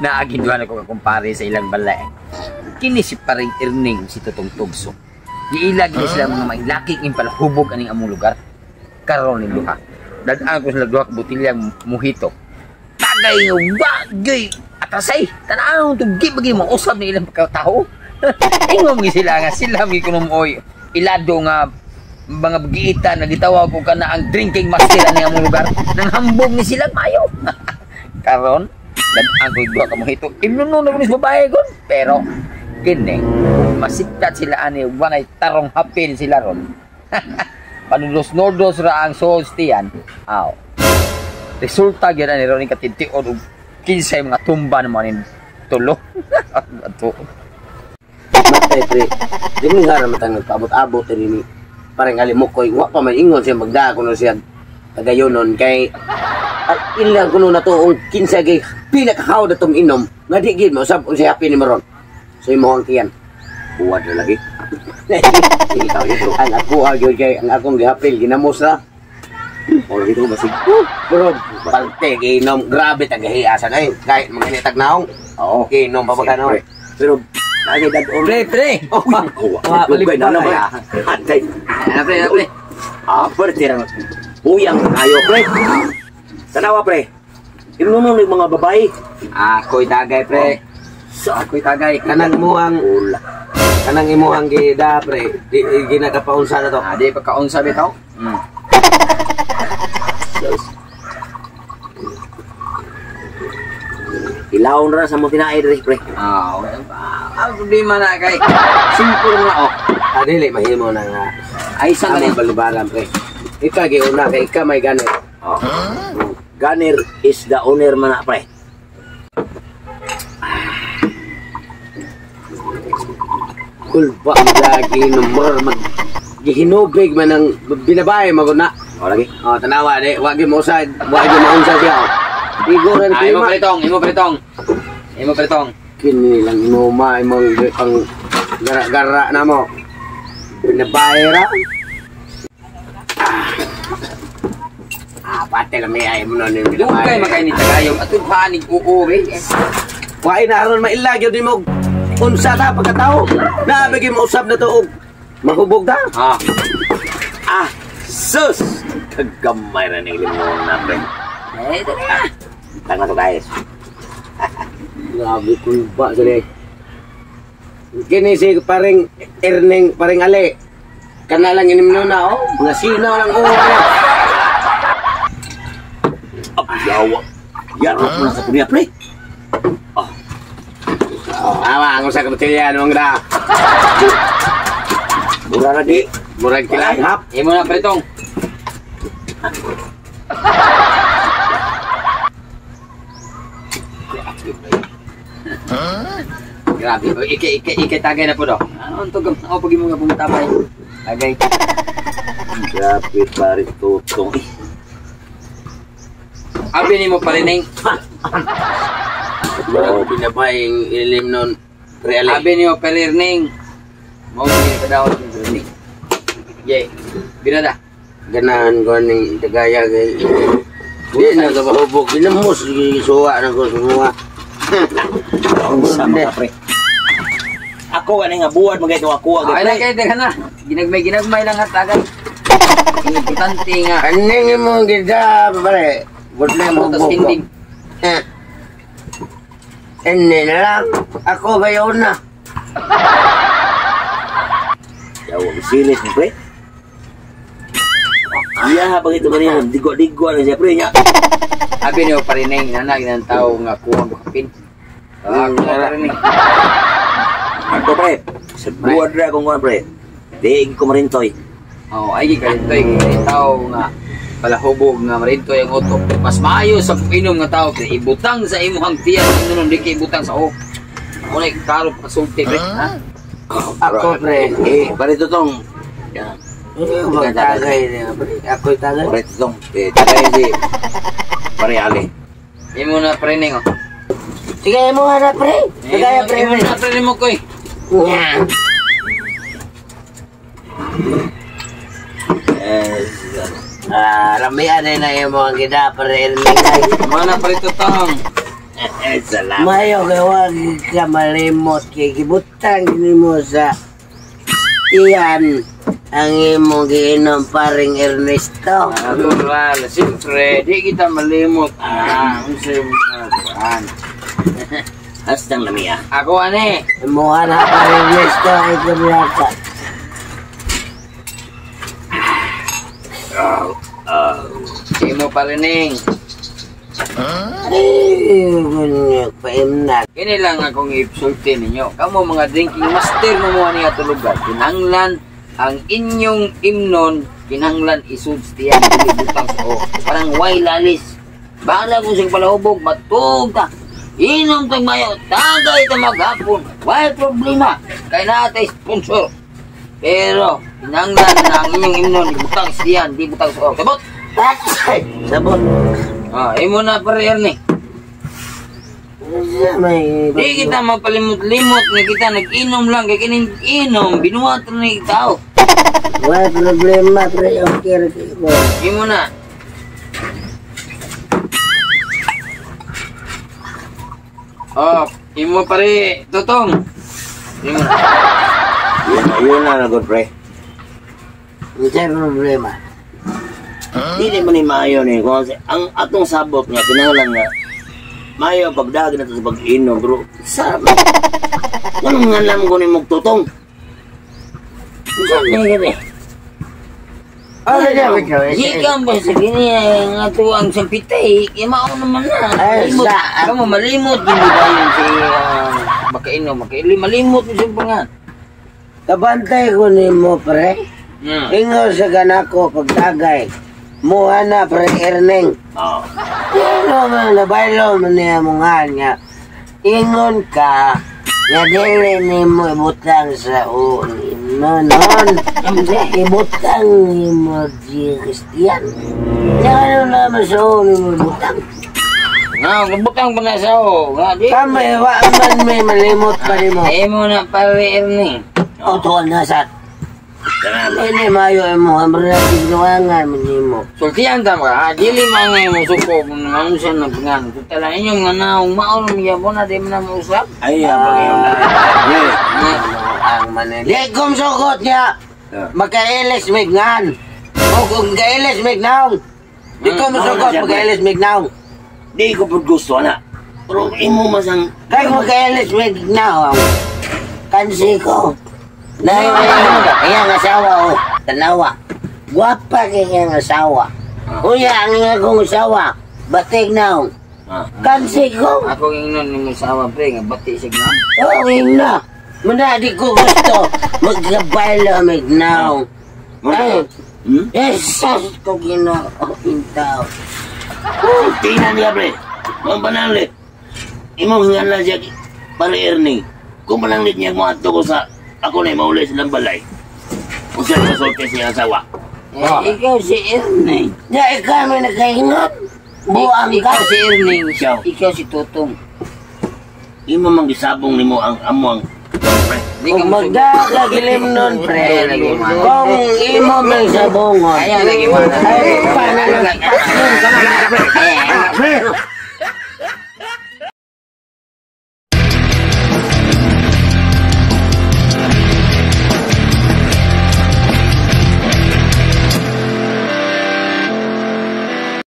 Naaginduhan ako kakumpare sa ilang balay. Kini si paring Erning si Tutong Tugso. Giila gini sila mga mailaki ng palahubog aning among lugar. Karon ning duha. Dadaan ko sila duha ka botilyang mojito. Tagay nga wagay atrasay. Tanaw tugi bagi mo usab ni ilang pagkatao. Ingon gi sila nga sila gi kunom oy ilado nga mga giitan na gitawag ko kana ang drinking master ani among lugar. Nang hambog ni sila mayo. Karon dadaan ko duha ka mojito. Imnuno na ko ni sa babae gon. Pero kini masikat sila ani wanay tarong hapil sila ron. Panudos-nodos ra ang souls tiyan. Aw. Resulta gyud ani ron katintiod og kinsay mga tumba naman nin tulo. Ato. Matay pre. Di mo nga raman tang nagpaabot-abot rin ni parang alimukoy. Wa pa may ingon siya magda kuno siya tagayonon kay at ilang kuno na to og kinsa kay pinakahaw na tong inom nga di gid mo usab siya happy ni maron. So imo ang tiyan. Buwad na lagi. Ang ako gyud kay ang akong gihapil ginamos ra. O dito basig. Pero palte giinom grabe tagahiasan ay kahit mga nitag naong. Oo. Giinom pa ba kanaw? Pero ay dad-on. Pre, pre. Oh, balik na naman. Antay. Ano pre, pre. Ah, pre tirang. Buyang kayo pre. Tanawa pre. Imnuno ni mga babae. Ako'y tagay pre. Ako'y tagay. Kanang imuhang kanang imuhang gida pre, di ginakapaunsa na to. Ah, di pagkaunsa bitaw. Ilawon ra sa mo tinae diri pre. Ah, ang problema na kay simple na oh. Ah, dili mahimo na nga. Ay sa Among ganin. balubaran pre. Ika giuna kay ika may ganit. Oh. Gunner is the owner man na pre. Kulba lagi number mag gihinubig man ang binabae maguna. O lagi. Oh, tanawa di wa gyud mo usad, wa gyud maunsa siya. Oh. Igo ra ni Ah, imo klima. pretong, imo pretong. Imo pretong. Kini lang inuma imong pang gara-gara na mo. Binabae ra. Ah, pati lang may ay mo nun yung Dugay binabae. makainit tagayom atong panig oo be. Waay na aron maila gyud nimo unsa ta pagkatao. Naabig mo usab na to og mahubog ta. Ah, Ah, sus. Kagamay ra ni limon na pre. eh dali na. Tanga to guys. Grabe kulba sila. Kini si paring Erning, paring Ali. Kana lang inimno na oh, mga sinaw lang oh. Yawa. Yarok mo na sa kunya pre. Oh, awa ang usa ka botelya anong da. Mura na di. Murag kila. Hap. Imo na pretong. Grabe, o, ike ike ike tagay na po do. Ano to gam? Ako pag imo nga pumuntabay. Tagay. Grabe pare tutong. Abi nimo parining. Oh, binabaying ilim nun. Pre Ali. Abi nimo perirning. Mao gini kadawat ni perirning. Ye. Binada. Ganahan ko ning tagaya kay di na ka mahubog. Ginamos suwa na ko suwa. Sa mga pre. Ako gani nga buwad magay ako Ay agad na pre. kay daghan na. Ginagmay ginagmay lang at tagay. Ang importante nga. Aning mo gida pare. Good na mo Tas hinding. Eh. Hindi na lang. Ako ba yun na? Yawa silis mo pre. Iya habang ito kanina digwa-digwa na siya pre nya. Abi nimo parining nana ginang tao nga kuwang kapin. Ah, kuwang parining. Ako pre. Sa buwad ra akong kuwan pre. Diig ko marintoy. Oh, ay gigalintoy kay tao nga palahubog nga marintoy ang utok. Mas maayo sa inom nga tao kay ibutang sa imong tiyan inom di kay ibutang sa o. Ako na klaro pakasulti pre. Ha? Ako pre. Eh, pare tutong. Magtagay niya pre. Ako'y tagay. Pare tutong. Eh, tagay si pare Ali. Imo na parining oh. Sige mo na pre. Tagay pre. Imo na pre mo koy. Nya. Eh, Ah, ramian na yung mga gida pre. Imo na pre tutong. Eh, salamat. Mayo kay wag ka malimot kay gibutang nimo sa iyan ang imong giinom, paring Ernesto. Natural, siyempre, di kita malimot. Ah, unsa yung mga kuan. Hastang lamiya. Ako ani. Imuha na, paring Ernesto, ay kabraka. Imo pa rin ning. Ay, gunyak paimna. Kini lang akong isulti ninyo. Kamo mga drinking master mo mo ani ato lugar. Kinahanglan ang inyong imnon, kinahanglan isuds tiyan dili butang sa o. Parang way lalis. Bahala kung sing palahubog, matug ta. Inom tag mayo, tagay ta maghapon. Way problema. Kay naa tay sponsor. Pero kinahanglan na ang inyong imnon ibutang sa tiyan, di butang sa o. Sabot. Ay, sabot. Ah, imo na pare Ernie. May Di kita mapalimot-limot nga kita nag-inom lang kay kining inom binuhat ra ni tao. Wala problema, pre. Okay, ra ko. Imo na. Oh, imo pare Totong. Imo na. Yun na good, pre. Unsay problema? Dili man ni maayo ni kung ang atong sabot nga kinahanglan nga maayo pagdag na to sa pag-inom, bro. Sa nganong ngalam ko ni Tutong. Unsa ni gabi? Oh, di, Gikan ba sa kini nga to ang sampitay, kay mao naman na. Ay, Malimot. sa- Kamo malimot gid ba yun si makainom, makaili malimot mo siyang pangan. Kabantay ko nimo, pre. Ingon sa ganako pagdagay. Muha na, pre Erning. Oh. Sino man nabaylo man niya mo nga nga. Ingon ka nga dili nimo ibutang sa no non. Ibutang nimo di Christian. Nga ano naman sa ulo nimo ibutang. Nga, butang pa na sa o. Nga di. Kami wa man may malimot pa nimo. Imo na pare Erning. O tuon na sa. Salamat. Ini mayo imo amra tignuangan man nimo. Sultian ta ka, ha? Dili man nga mo suko kung nangunsan ng pangan. Kung tala inyong nga naong maon mo na di man na mausap. Ay, ang pag-inom na. Nga, Ang manili. Di kong sukot niya. Makailis mignan. O kung kailis mignaw. Di ko musukot makailis mignaw. Di ko pud gusto na. Pero imo masang Kay makailis mignaw. Kansi ko. Iyang asawa o. Tanawa. Gwapa kay iyang asawa. Unya ang akong asawa. Batig naong. Kansi ko. Ako ingnon ni mo sawa pre nga bati siya nga. Oh, ingna. Muna di ko gusto magkabaylo mignaw. Ay, sas ko ginoo tao. Tingnan niya, pre. Mga pananglit. Imong hingan siya para Ernie. Kung pananglit niya mo ato ko sa ako na mauli silang balay. Kung siya masulti siya asawa. Eh, ikaw si Erning. Ya, ikaw may nakaingon. Buang ka. Ikaw si Erning. Ikaw. Ikaw si Tutong. Imo mang gisabong nimo ang among pre. Di ka Kung magdakagilim nun, pre. Ayaw lagi, man. Kung imo may sabongon. Ayaw lagi, man. Ay, panalo.